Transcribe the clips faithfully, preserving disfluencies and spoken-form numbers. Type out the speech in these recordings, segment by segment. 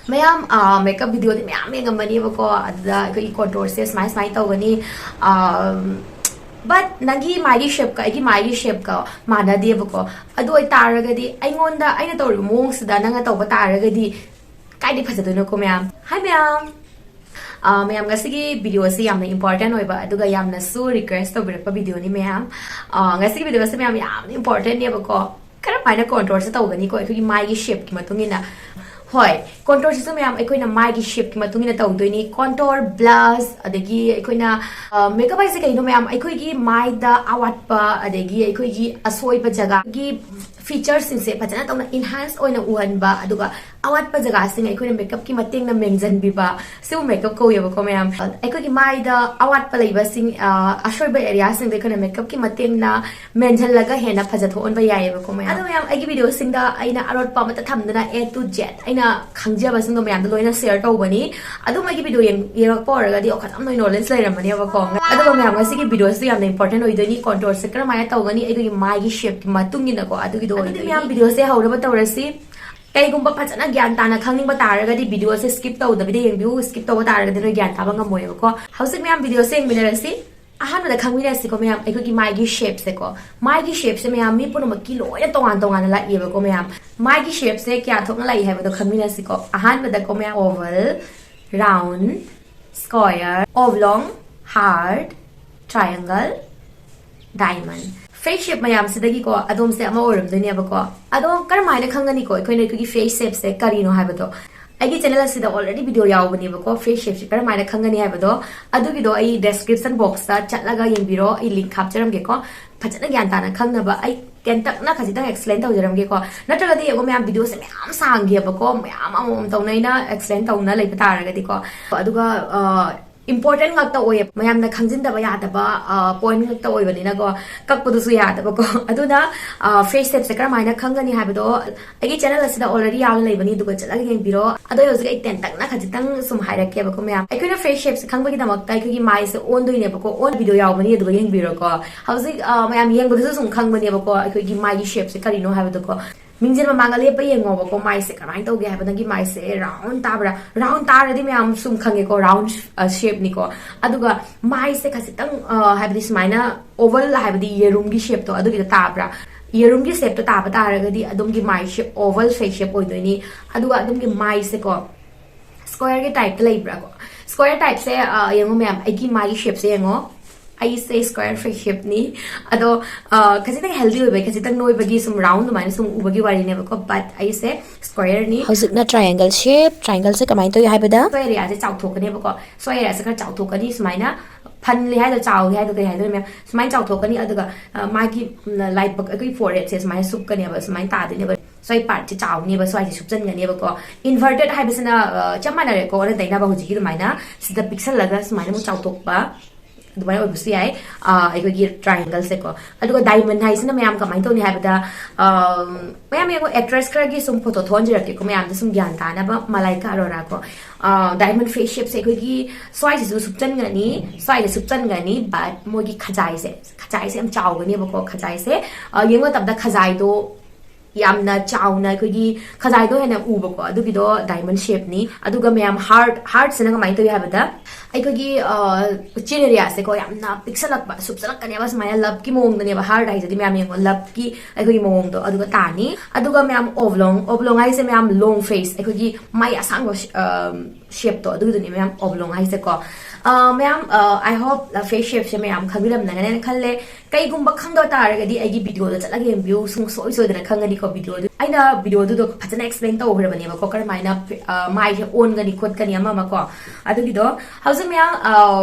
ꯃꯌꯥꯝ ꯃꯦꯀꯞ ꯚꯤꯗꯤꯑꯣꯗꯤ ꯃꯌꯥꯝ ꯌꯦꯡꯉꯝꯃꯅꯦꯕꯀꯣ, ꯑꯗꯨꯗ ꯑꯩꯈꯣꯏꯒꯤ ꯀꯣꯟꯇꯣꯔꯁꯦ ꯁꯨꯃꯥꯏ ꯁꯨꯃꯥꯏꯅ ꯇꯧꯒꯅꯤ꯫ ꯕꯠ ꯅꯪꯒꯤ ꯃꯥꯏꯒꯤ ꯁꯦꯞꯀ ꯑꯩꯒꯤ ꯃꯥꯏꯒꯤ ꯁꯦꯞꯀ ꯃꯥꯟꯅꯗꯦꯕꯀꯣ꯫ ꯑꯗꯨ ꯑꯣꯏꯇꯥꯔꯒꯗꯤ ꯑꯩꯉꯣꯟꯗ, ꯑꯩꯅ ꯇꯧꯔꯤꯕ ꯃꯑꯣꯡꯁꯤꯗ ꯅꯪꯅ ꯇꯧꯕ ꯇꯥꯔꯒꯗꯤ ꯀꯥꯏꯗꯤ ꯐꯖꯗꯣꯏꯅꯣꯀꯣ ꯃꯌꯥꯝ? ꯍꯥꯏ ꯃꯌꯥꯝ꯫ ꯑ, ꯃꯌꯥꯝ, ꯉꯁꯤꯒꯤ ꯚꯤꯗꯤꯑꯣꯁꯤ ꯌꯥꯝꯅ ꯏꯝꯄꯣꯔꯇꯦꯟ ꯑꯣꯏꯕ ꯑꯗꯨꯒ ꯌꯥꯝꯅꯁꯨ ꯔꯤꯀ꯭ꯋꯦꯁ ꯇꯧꯕꯤꯔꯛꯄ ꯚꯤꯗꯤꯑꯣꯅꯤ ꯃꯌꯥꯝ꯫ ꯑ, ꯉꯁꯤꯒꯤ ꯚꯤꯗꯤꯑꯣꯁꯤ ꯃꯌꯥꯝ ꯌꯥꯝꯅ ꯏꯝꯄꯣꯔꯇꯦꯟꯅꯦꯕꯀꯣ꯫ ꯀꯔꯝꯍꯥꯏꯅ ꯀꯣꯟꯇꯣꯔꯁꯦ ꯇꯧꯒꯅꯤꯀꯣ ꯑꯩꯈꯣꯏꯒꯤ ꯃꯥꯏꯒꯤ ꯁꯦꯞꯀꯤ ꯃꯇꯨꯡ ꯏꯟꯅ? ꯍꯣꯏ, ꯀꯣꯟꯇꯣꯔꯁꯤꯁꯨ ꯃꯌꯥꯝ ꯑꯩꯈꯣꯏꯅ ꯃꯥꯏꯒꯤ ꯁꯦꯞꯀꯤ ꯃꯇꯨꯡ ꯏꯟꯅ ꯇꯧꯗꯣꯏꯅꯤ꯫ ꯀꯣꯟꯇꯣꯔ, ꯕ꯭ꯂꯁ, ꯑꯗꯒꯤ ꯑꯩꯈꯣꯏꯅ, ꯑ, ꯃꯦꯀꯞ ꯍꯥꯏꯁꯦ ꯀꯩꯅꯣ ꯃꯌꯥꯝ? ꯑꯩꯈꯣꯏꯒꯤ ꯃꯥꯏꯗ ꯑꯋꯥꯠꯄ, ꯑꯗꯒꯤ ꯑꯩꯈꯣꯏꯒꯤ ꯑꯁꯣꯏꯕ ꯖꯒꯥꯒꯤ ꯐꯤꯆꯔꯁꯤꯡꯁꯦ ꯐꯖꯅ ꯇꯧꯅ ꯏꯟꯍꯥꯟꯁ ꯑꯣꯏꯅ ꯎꯍꯟꯕ, ꯑꯗꯨꯒ ꯑꯋꯥꯠꯄ ꯖꯒꯥꯁꯤꯡ ꯑꯩꯈꯣꯏꯅ ꯃꯦꯀꯞꯀꯤ ꯃꯇꯦꯡꯅ ꯃꯦꯟꯁꯤꯟꯕꯤꯕ, ꯁꯤꯕꯨ ꯃꯦꯀꯞ ꯀꯧꯋꯦꯕꯀꯣ ꯃꯌꯥꯝ꯫ ꯑꯩꯈꯣꯏꯒꯤ ꯃꯥꯏꯗ ꯑꯋꯥꯠꯄ ꯂꯩꯕꯁꯤꯡ, ꯑ, ꯑꯁꯣꯏꯕ ꯑꯦꯔꯤꯌꯥꯁꯤꯡꯗꯣ ꯑꯩꯈꯣꯏꯅ ꯃꯦꯀꯞꯀꯤ ꯃꯇꯦꯡꯅ ꯃꯦꯟꯁꯤꯜꯂꯒ ꯍꯦꯟꯅ ꯐꯖꯊꯣꯛꯍꯟꯕ ꯌꯥꯏꯌꯦꯕꯀꯣ ꯃꯌꯥꯝ꯫ ꯑꯗꯣ ꯃꯌꯥꯝ, ꯑꯩꯒꯤ ꯚꯤꯗꯤꯑꯣꯁꯤꯡꯗ ꯑꯩꯅ ꯑꯔꯣꯠꯄ ꯑꯃꯠꯇ ꯊꯝꯗꯅ A to Z ꯑꯩꯅ ꯈꯪꯖꯕꯁꯤꯡꯗꯣ ꯃꯌꯥꯝꯗꯣ ꯂꯣꯏꯅ ꯁꯤꯌꯔ ꯇꯧꯕꯅꯤ꯫ ꯑꯗꯨꯝ ꯑꯩꯒꯤ ꯚꯤꯗꯤꯑꯣ ꯌꯦꯡ-, ꯌꯦꯡꯉꯛꯄ ꯑꯣꯏꯔꯒꯗꯤ ꯋꯥꯈꯜ ꯌꯥꯝ ꯅꯣꯂꯦꯖ ꯂꯩꯔꯝꯃꯅꯦꯕꯀꯣ꯫ ꯑꯗꯨꯒ ꯃꯌꯥꯝ, ꯉꯁꯤꯒꯤ ꯚꯤꯗꯤꯑꯣꯁꯤꯗ ꯌꯥꯝꯅ ꯏꯝꯄꯣꯔꯇꯦꯟ ꯑꯣꯏꯗꯣꯏꯅꯤ꯫ ꯀꯣꯟꯇꯣꯔꯁꯦ ꯀꯔꯝꯍꯥꯏꯅ ꯇꯧꯒꯅꯤ? ꯑꯩꯈꯣꯏꯒꯤ ꯃꯥꯏꯒꯤ ꯁꯦꯞꯀꯤ ꯃꯇꯨꯡ ꯏꯟꯅꯀꯣ, ꯑꯗꯨꯒꯤꯗꯣ ꯑꯗꯨꯗꯤ ꯑꯣꯏꯗꯣꯏꯅꯤ꯫ ꯃꯌꯥꯝ, ꯚꯤꯗꯤꯑꯣꯁꯦ ꯍꯧꯅꯕ ꯇꯧꯔꯁꯤ꯫ ꯀꯩꯒꯨꯝꯕ ꯐꯖꯅ ꯒ꯭ꯌꯥꯟ ꯇꯥꯅ ꯈꯪꯅꯤꯡꯕ ꯇꯥꯔꯒꯗꯤ ꯚꯤꯗꯤꯑꯣꯁꯦ ꯁ꯭ꯀꯤꯞ ꯇꯧꯗꯕꯤꯗ ꯌꯦꯡꯕꯤꯌꯨ꯫ ꯁ꯭ꯀꯤꯞ ꯇꯧꯕ ꯇꯥꯔꯒꯗꯤ ꯅꯣꯏ ꯒ꯭ꯌꯥꯟ ꯇꯥꯕ ꯉꯝꯃꯣꯏꯕꯀꯣ꯫ ꯍꯧꯖꯤꯛ ꯃꯌꯥꯝ, ꯚꯤꯗꯤꯑꯣꯁꯦ ꯌꯦꯡꯃꯤꯟꯅꯔꯁꯤ꯫ ꯑꯍꯥꯟꯕꯗ ꯈꯪꯃꯤꯟꯅꯁꯤꯀꯣ ꯃꯌꯥꯝ, ꯑꯩꯈꯣꯏꯒꯤ ꯃꯥꯏꯒꯤ ꯁꯦꯞꯁꯦꯀꯣ꯫ ꯃꯥꯏꯒꯤ ꯁꯦꯞꯁꯦ ꯃꯌꯥꯝ ꯃꯤ ꯄꯨꯝꯅꯃꯛꯀꯤ ꯂꯣꯏꯅ ꯇꯣꯉꯥꯟ ꯇꯣꯉꯥꯟꯅ ꯂꯥꯛꯏꯑꯕꯀꯣ ꯃꯌꯥꯝ꯫ ꯃꯥꯏꯒꯤ ꯁꯦꯞꯁꯦ ꯀꯌꯥ ꯊꯣꯛꯅ ꯂꯥꯛꯏ ꯍꯥꯏꯕꯗꯣ ꯈꯪꯃꯤꯟꯅꯁꯤꯀꯣ꯫ ꯑꯍꯥꯟꯕꯗꯀꯣ ꯃꯌꯥꯝ, oval, round, square, oblong, heart, triangle, diamond꯫ Face shape ꯃꯌꯥꯝꯁꯤꯗꯒꯤꯀꯣ ꯑꯗꯣꯝꯁꯦ ꯑꯃ ꯑꯣꯏꯔꯝꯗꯣꯏꯅꯦꯕꯀꯣ꯫ ꯑꯗꯣ ꯀꯔꯝꯍꯥꯏꯅ ꯈꯪꯒꯅꯤꯀꯣ ꯑꯩꯈꯣꯏꯅ ꯑꯩꯈꯣꯏꯒꯤ ꯐꯦꯁ ꯁꯦꯞꯁꯦ ꯀꯔꯤꯅꯣ ꯍꯥꯏꯕꯗꯣ? ꯑꯩꯒꯤ ꯆꯦꯅꯦꯜ ꯑꯁꯤꯗ already ꯚꯤꯗꯤꯑꯣ ꯌꯥꯎꯕꯅꯦꯕꯀꯣ, ꯐꯦꯁ ꯁꯦꯞꯁꯦ ꯀꯔꯝꯍꯥꯏꯅ ꯈꯪꯒꯅꯤ ꯍꯥꯏꯕꯗꯣ꯫ ꯑꯗꯨꯒꯤꯗꯣ ꯑꯩ ꯗꯦꯁꯀ꯭ꯔꯤꯞꯁꯟ ꯕꯣꯛꯁꯇ ꯆꯠꯂꯒ ꯌꯦꯡꯕꯤꯔꯣ, ꯑꯩ ꯂꯤꯡꯛ ꯍꯥꯞꯆꯔꯝꯒꯦꯀꯣ꯫ ꯐꯖꯅ ꯒ꯭ꯌꯥꯟ ꯇꯥꯅ ꯈꯪꯅꯕ ꯑꯩ ꯇꯦꯟꯇꯛꯅ ꯈꯖꯤꯛꯇꯪ ꯑꯦꯛꯁꯄ꯭ꯂꯦꯟ ꯇꯧꯖꯔꯝꯒꯦꯀꯣ꯫ ꯅꯠꯇ꯭ꯔꯒꯗꯤ ꯌꯦꯡꯉꯣ ꯃꯌꯥꯝ, ꯚꯤꯗꯤꯑꯣꯁꯦ ꯃꯌꯥꯝ ꯁꯥꯡꯈꯤꯑꯕꯀꯣ, ꯃꯌꯥꯝ ꯑꯃꯃꯝ ꯇꯧꯅ ꯑꯩꯅ ꯑꯦꯛꯁꯄ꯭ꯂꯦꯟ ꯇꯧꯅ ꯂꯩꯕ ꯇꯥꯔꯒꯗꯤꯀꯣ꯫ ꯑꯗꯨꯒ, ꯑ, ꯏꯝꯄꯣꯔꯇꯦꯟ ꯉꯥꯛꯇ ꯑꯣꯏꯌꯦ, ꯃꯌꯥꯝꯅ ꯈꯪꯖꯤꯟꯗꯕ ꯌꯥꯗꯕ, ꯑ, ꯄꯣꯏꯟ ꯉꯥꯛꯇ ꯑꯣꯏꯕꯅꯤꯅꯀꯣ, ꯀꯛꯄꯗꯨꯁꯨ ꯌꯥꯗꯕꯀꯣ꯫ ꯑꯗꯨꯅ, ꯑ, ꯐꯦꯁ ꯁꯦꯞꯁꯦ ꯀꯔꯝꯍꯥꯏꯅ ꯈꯪꯒꯅꯤ ꯍꯥꯏꯕꯗꯣ ꯑꯩꯒꯤ ꯆꯦꯅꯦꯜ ꯑꯁꯤꯗ already ꯌꯥꯎꯅ ꯂꯩꯕꯅꯤ, ꯑꯗꯨꯒ ꯆꯠꯂꯒ ꯌꯦꯡꯕꯤꯔꯣ꯫ ꯑꯗꯣ ꯑꯩ ꯍꯧꯖꯤꯛ ꯑꯩ ꯇꯦꯟꯇꯛꯅ ꯈꯖꯤꯛꯇꯪ ꯁꯨꯝ ꯍꯥꯏꯔꯛꯀꯦꯕꯀꯣ ꯃꯌꯥꯝ꯫ ꯑꯩꯈꯣꯏꯅ ꯐꯦꯁ ꯁꯦꯞꯁꯦ ꯈꯪꯕꯒꯤꯗꯃꯛꯇ ꯑꯩꯈꯣꯏꯒꯤ ꯃꯥꯏꯁꯦ ꯑꯣꯟꯗꯣꯏꯅꯦꯕꯀꯣ, ꯑꯣꯟ ꯚꯤꯗꯤꯑꯣ ꯌꯥꯎꯕꯅꯤ, ꯑꯗꯨꯒ ꯌꯦꯡꯕꯤꯔꯣꯀꯣ꯫ ꯍꯧꯖꯤꯛ, ꯑ, ꯃꯌꯥꯝ ꯌꯦꯡꯕꯗꯁꯨ ꯁꯨꯝ ꯈꯪꯕꯅꯦꯕꯀꯣ ꯑꯩꯈꯣꯏꯒꯤ ꯃꯥꯏꯒꯤ ꯁꯦꯞꯁꯦ ꯀꯔꯤꯅꯣ ꯍꯥꯏꯕꯗꯣꯀꯣ꯫ ꯃꯤꯡꯁꯦꯜ ꯃꯃꯥꯡꯗ ꯂꯦꯞꯄ ꯌꯦꯡꯉꯣꯕꯀꯣ, ꯃꯥꯏꯁꯦ ꯀꯃꯥꯏꯅ ꯇꯧꯒꯦ ꯍꯥꯏꯕ, ꯅꯪꯒꯤ ꯃꯥꯏꯁꯦ ꯔꯥꯎꯟ ꯇꯥꯕ꯭ꯔꯥ? ꯔꯥꯎꯟ ꯇꯥꯔꯗꯤ ꯃꯌꯥꯝ ꯁꯨꯝ ꯈꯪꯉꯦꯀꯣ, ꯔꯥꯎꯟ ꯁꯦꯞꯅꯤꯀꯣ꯫ ꯑꯗꯨꯒ ꯃꯥꯏꯁꯦ ꯈꯖꯤꯛꯇꯪ, ꯑ, ꯍꯥꯏꯕꯗꯤ ꯁꯨꯃꯥꯏꯅ ꯑꯣꯚꯜ, ꯍꯥꯏꯕꯗꯤ ꯌꯦꯔꯨꯝꯒꯤ ꯁꯦꯞꯇꯣ, ꯑꯗꯨꯒꯤꯗ ꯇꯥꯕ꯭ꯔꯥ? ꯌꯦꯔꯨꯝꯒꯤ ꯁꯦꯞꯇ ꯇꯥꯕ ꯇꯥꯔꯒꯗꯤ ꯑꯗꯣꯝꯒꯤ ꯃꯥꯏꯁꯦ ꯑꯣꯚꯜ ꯐꯦꯁ ꯁꯦꯞ ꯑꯣꯏꯗꯣꯏꯅꯤ꯫ ꯑꯗꯨꯒ ꯑꯗꯣꯝꯒꯤ ꯃꯥꯏꯁꯦꯀꯣ, ꯁ꯭ꯀ꯭ꯋꯦꯔꯒꯤ ꯇꯥꯏꯞꯇ ꯂꯩꯕ꯭ꯔꯥꯀꯣ? ꯁ꯭ꯀ꯭ꯋꯦꯔ ꯇꯥꯏꯞꯁꯦ, ꯑ, ꯌꯦꯡꯉꯣ ꯃꯌꯥꯝ, ꯑꯩꯒꯤ ꯃꯥꯏꯒꯤ ꯁꯦꯞꯁꯦ ꯌꯦꯡꯉꯣ꯫ ꯑꯩꯁꯦ ꯁ꯭ꯀ꯭ꯋꯦꯔ ꯐꯦꯁ ꯁꯦꯞꯅꯤ꯫ ꯑꯗꯣ, ꯑ, ꯈꯖꯤꯛꯇꯪ ꯍꯦꯜꯗꯤ ꯑꯣꯏꯕꯩ, ꯈꯖꯤꯛꯇꯪ ꯅꯣꯏꯕꯒꯤ ꯁꯨꯝ ꯔꯥꯎꯟ ꯑꯗꯨꯃꯥꯏꯅ ꯁꯨꯝ ꯎꯕꯒꯤ ꯋꯥꯔꯤꯅꯦꯕꯀꯣ, but ꯑꯩꯁꯦ ꯁ꯭ꯀ꯭ꯋꯦꯔꯅꯤ꯫ ꯍꯧꯖꯤꯛꯅ ꯇ꯭ꯔꯥꯏꯌꯦꯡꯒꯜ ꯁꯦꯞ꯫ ꯇ꯭ꯔꯥꯏꯌꯦꯡꯒꯜꯁꯦ ꯀꯃꯥꯏꯅ ꯇꯧꯏ ꯍꯥꯏꯕꯗ, ꯁ꯭ꯋꯥꯏ ꯑꯦꯔꯤꯌꯥꯁꯦ ꯆꯥꯎꯊꯣꯛꯀꯅꯦꯕꯀꯣ꯫ ꯁ꯭ꯋꯥꯏ ꯑꯦꯔꯤꯌꯥꯁꯦ ꯈꯔ ꯆꯥꯎꯊꯣꯛꯀꯅꯤ ꯁꯨꯃꯥꯏꯅ꯫ ꯐꯟꯂꯤ ꯍꯥꯏꯗꯣ, ꯆꯥꯎꯂꯤ ꯍꯥꯏꯗꯣ, ꯀꯩ ꯍꯥꯏꯗꯣꯏꯅꯣ ꯃꯌꯥꯝ? ꯁꯨꯃꯥꯏꯅ ꯆꯥꯎꯊꯣꯛꯀꯅꯤ꯫ ꯑꯗꯨꯒ, ꯑ, ꯃꯥꯒꯤ, ꯎꯝ, ꯂꯥꯏꯕꯛ, ꯑꯩꯈꯣꯏ ꯐꯣꯔꯍꯦꯗꯁꯦ ꯁꯨꯃꯥꯏꯅ ꯁꯨꯞꯀꯅꯦꯕ, ꯁꯨꯃꯥꯏꯅ ꯇꯥꯗꯣꯏꯅꯦꯕ꯫ ꯁ꯭ꯋꯥꯏ ꯄꯥꯔꯠꯁꯦ ꯆꯥꯎꯅꯦꯕ, ꯁ꯭ꯋꯥꯏꯁꯦ ꯁꯨꯞꯆꯟꯒꯅꯦꯕꯀꯣ꯫ ꯏꯟꯚꯔꯇꯦꯗ ꯍꯥꯏꯕꯁꯤꯅ, ꯑ, ꯆꯞ ꯃꯥꯟꯅꯔꯦꯀꯣ, ꯑꯣꯟꯅ ꯇꯩꯅꯕ꯫ ꯍꯧꯖꯤꯛꯀꯤ ꯑꯗꯨꯃꯥꯏꯅ ꯁꯤꯗ ꯄꯤꯛꯁꯜꯂꯒ ꯁꯨꯃꯥꯏꯅ ꯑꯃꯨꯛ ꯆꯥꯎꯊꯣꯛꯄ, ꯑꯗꯨꯃꯥꯏꯅ ꯑꯣꯏꯕꯁꯨ ꯌꯥꯏ, ꯑ, ꯑꯩꯈꯣꯏꯒꯤ ꯇ꯭ꯔꯥꯏꯌꯦꯡꯒꯜꯁꯦꯀꯣ꯫ ꯑꯗꯨꯒ ꯗꯥꯏꯃꯟ ꯍꯥꯏꯁꯤꯅ ꯃꯌꯥꯝ ꯀꯃꯥꯏꯅ ꯇꯧꯅꯤ ꯍꯥꯏꯕꯗ, ꯑ, ꯃꯌꯥꯝ ꯌꯦꯡꯉꯣ, ꯑꯦꯛꯇ꯭ꯔꯦꯁ ꯈꯔꯒꯤ ꯁꯨꯝ ꯐꯣꯇꯣ ꯊꯣꯛꯍꯟꯖꯔꯛꯀꯦꯀꯣ, ꯃꯌꯥꯝꯗ ꯁꯨꯝ ꯒ꯭ꯌꯥꯟ ꯇꯥꯅꯕ꯫ ꯃꯂꯥꯏꯀꯥ ꯑꯔꯣꯔꯥꯀꯣ, ꯑ, ꯗꯥꯏꯃꯟ ꯐꯦꯁ ꯁꯦꯞꯁꯦ ꯑꯩꯈꯣꯏꯒꯤ ꯁ꯭ꯋꯥꯏꯁꯤꯁꯨ ꯁꯨꯞꯆꯟꯒꯅꯤ, ꯁ꯭ꯋꯥꯏꯗ ꯁꯨꯞꯆꯟꯒꯅꯤ, but ꯃꯣꯏꯒꯤ ꯈꯖꯥꯏꯁꯦ, ꯈꯖꯥꯏꯁꯦ ꯌꯥꯝ ꯆꯥꯎꯒꯅꯦꯕꯀꯣ꯫ ꯈꯖꯥꯏꯁꯦ, ꯑ, ꯌꯦꯡꯕ ꯃꯇꯝꯗ ꯈꯖꯥꯏꯗꯣ ꯌꯥꯝꯅ ꯆꯥꯎꯅ ꯑꯩꯈꯣꯏꯒꯤ ꯈꯖꯥꯏꯗꯣ ꯍꯦꯟꯅ ꯎꯕꯀꯣ, ꯑꯗꯨꯒꯤꯗꯣ ꯗꯥꯏꯃꯟ ꯁꯦꯞꯅꯤ꯫ ꯑꯗꯨꯒ ꯃꯌꯥꯝ, ꯍꯥꯔꯠ, ꯍꯥꯔꯠꯁꯤꯅ ꯀꯃꯥꯏꯅ ꯇꯧꯏ ꯍꯥꯏꯕꯗ, ꯑꯩꯈꯣꯏꯒꯤ, ꯑ, ꯆꯤꯟ ꯑꯦꯔꯤꯌꯥꯁꯦꯀꯣ ꯌꯥꯝꯅ ꯄꯤꯛꯁꯜꯂꯛꯄ, ꯁꯨꯞꯆꯜꯂꯛꯀꯅꯦꯕ ꯁꯨꯃꯥꯏꯅ, ꯂꯞꯀꯤ ꯃꯑꯣꯡꯗꯅꯦꯕ ꯍꯥꯔꯠ ꯍꯥꯏꯁꯤꯗꯤ꯫ ꯃꯌꯥꯝ ꯌꯦꯡꯉꯣ, ꯂꯞꯀꯤ ꯑꯩꯈꯣꯏꯒꯤ ꯃꯑꯣꯡꯗꯣ ꯑꯗꯨꯒ ꯇꯥꯅꯤ꯫ ꯑꯗꯨꯒ ꯃꯌꯥꯝ ꯑꯣꯕ꯭ꯂꯣꯡ, ꯑꯣꯕ꯭ꯂꯣꯡ ꯍꯥꯏꯁꯦ ꯃꯌꯥꯝ ꯂꯣꯡ ꯐꯦꯁ, ꯑꯩꯈꯣꯏꯒꯤ ꯃꯥꯏ ꯑꯁꯥꯡꯕ, ꯑ, ꯁꯦꯞꯇꯣ, ꯑꯗꯨꯒꯤꯗꯨꯅꯤ ꯃꯌꯥꯝ ꯑꯣꯕ꯭ꯂꯣꯡ ꯍꯥꯏꯁꯦꯀꯣ꯫ ꯑ, ꯃꯌꯥꯝ, ꯑ, I hope, ꯑ, ꯐꯦꯁ ꯁꯦꯞꯁꯦ ꯃꯌꯥꯝ ꯈꯪꯕꯤꯔꯝꯅꯒꯅꯦꯅ ꯈꯜꯂꯦ꯫ ꯀꯩꯒꯨꯝꯕ ꯈꯪꯗꯕ ꯇꯥꯔꯒꯗꯤ ꯑꯩꯒꯤ ꯚꯤꯗꯤꯑꯣꯗ ꯆꯠꯂꯒ ꯌꯦꯡꯕꯤꯌꯨ, ꯁꯨꯡꯁꯣꯏ ꯁꯣꯏꯗꯅ ꯈꯪꯒꯅꯤꯀꯣ ꯚꯤꯗꯤꯑꯣꯗꯨ꯫ ꯑꯩꯅ ꯚꯤꯗꯤꯑꯣꯗꯨꯗ ꯐꯖꯅ ꯑꯦꯛꯁꯄ꯭ꯂꯦꯟ ꯇꯧꯈ꯭ꯔꯕꯅꯦꯕꯀꯣ, ꯀꯔꯝꯍꯥꯏꯅ, ꯑ, ꯃꯥꯏꯁꯦ ꯑꯣꯟꯒꯅꯤ ꯈꯣꯠꯀꯅꯤ ꯑꯃ ꯑꯃ ꯀꯣ꯫ ꯑꯗꯨꯒꯤꯗꯣ ꯍꯧꯖꯤꯛ ꯃꯌꯥꯝ, ꯑ,